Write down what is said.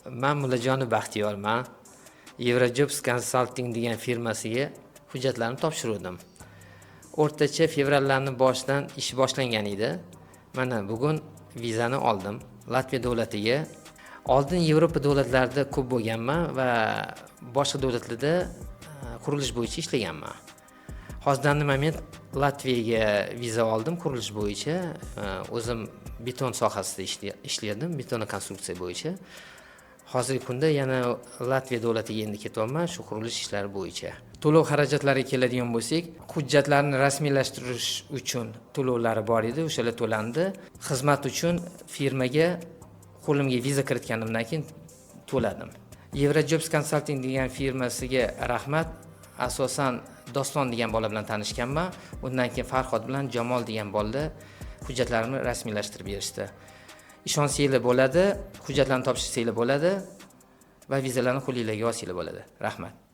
Man Mullajonov Baxtiyorman. Eurojobs Consulting degan firmasiga hujjatlarni topshiruvdim. O'rtacha fevrallarni boshidan ish boshlangan edi. Mana bugun vizani oldim Latviya davlatiga. Oldin Yevropa davlatlarida ko'p bo'lganman va boshqa davlatlarda qurilish bo'yicha ishlaganman. Hozir данный момент Latviyaga viza oldim qurilish bo'yicha. O'zim beton sohasida ishlardim, beton konstruksiya bo'yicha. Hozirgi kunda yana Latviya davlatiga endi ketyapman shu qurilish ishlari bo'yicha. To'lov xarajatlariga keladigan bo'lsak, hujjatlarni rasmiylashtirish uchun to'lovlari bor edi, o'shalar to'landi. Xizmat uchun firmaga qo'limga viza kiritganimdan keyin to'ladim. Eurojobs Consulting degan firmasiga rahmat. Asosan Doston degan bola bilan tanishganman. Undan keyin Farhod bilan Jamol degan bolalar hujjatlarimni rasmiylashtirib berishdi. Ishonsanglar bo'ladi, hujjatlarni topshirsanglar bo'ladi va vizalarni qo'linglarga olsanglar bo'ladi. Rahmat.